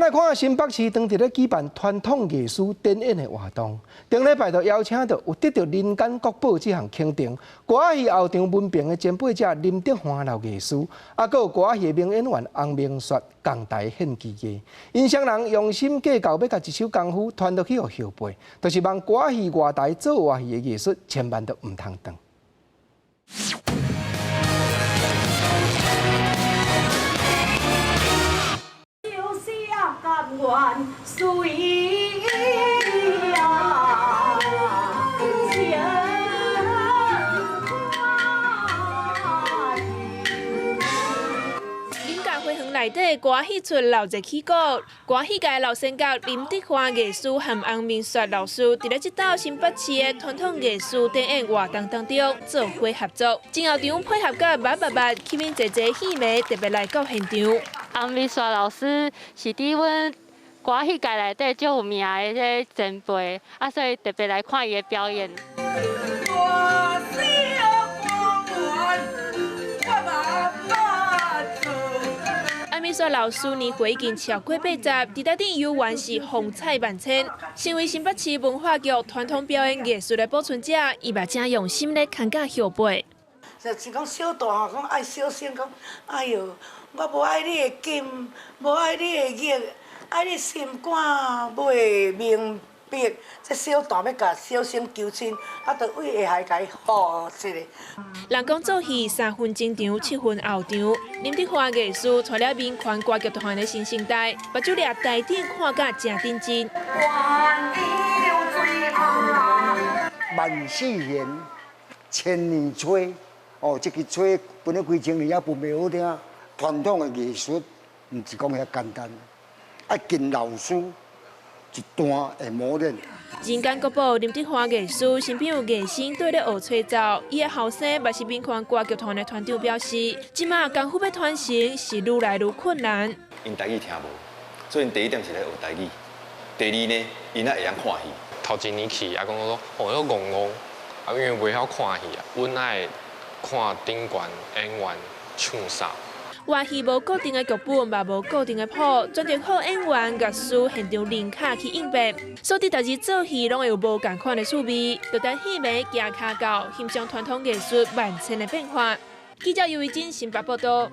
來看新北市當地咧舉辦傳統藝術展演的活動，頂禮拜就邀請到有得著人間國寶這項肯定，歌仔戲後場文憑的前輩者林德歡老藝師，啊，閣有歌仔戲的名演員洪明雪仝台獻技藝。𪜶雙人用心計較，欲共一手功夫傳落去予後輩，就是望歌仔戲外台做活戲的藝術，千萬都毋通斷。願隨啊，情林家花園內底歌仔戲出鬧熱起鼓，歌戲界老先覺林德歡藝師和洪明雪老師，佇咧這道新北市的傳統藝術展演活動當中做伙合作，前後場配合甲密密密，吸引濟濟戲迷特別來到現場。洪明雪老師是佇阮歌仔戲界內底足有名的這個前輩，啊，所以特別來看伊的表演。我死我嘛捌做。洪明雪老師年歲已經超過80，佇台頂猶原是風采萬千。身為新北市文化局傳統表演藝術的保存者，伊嘛誠用心咧牽教後輩。就像講小旦吼，講愛小生講，哎喲，我無愛你的金，無愛你的玉，愛你心肝袂明白。這小旦欲共小生求親，啊，就為下海共伊好一個。人講做戲三分前場，七分後場。林德歡藝師帶領民權歌劇團的新生代，目睭掠台頂看甲誠認真。萬世弦，千年吹。哦，這个吹分了幾千年也分袂好聽。傳統的藝術，毋是講遐簡單，愛經老師一段的磨練。人間國寶林德歡藝師身邊有藝生綴咧學吹奏，伊的後生嘛是民權歌劇團的團長表示，這馬功夫欲傳承是愈來愈困難。𪜶台語聽無，所以𪜶第一點是咧學台語。第二呢，𪜶愛會曉看戲。頭一年去啊，講說哦，都戇戇，啊，因為袂曉看戲啊，阮愛看頂懸演員唱啥。活戲無固定的劇本，嘛無固定的譜，專著靠演員、樂師現場臨卡去應變。所以逐日做戲攏會有無仝款的趣味，就等戲迷行跤到，欣賞傳統藝術萬千的變化。記者尤維珍新北報道。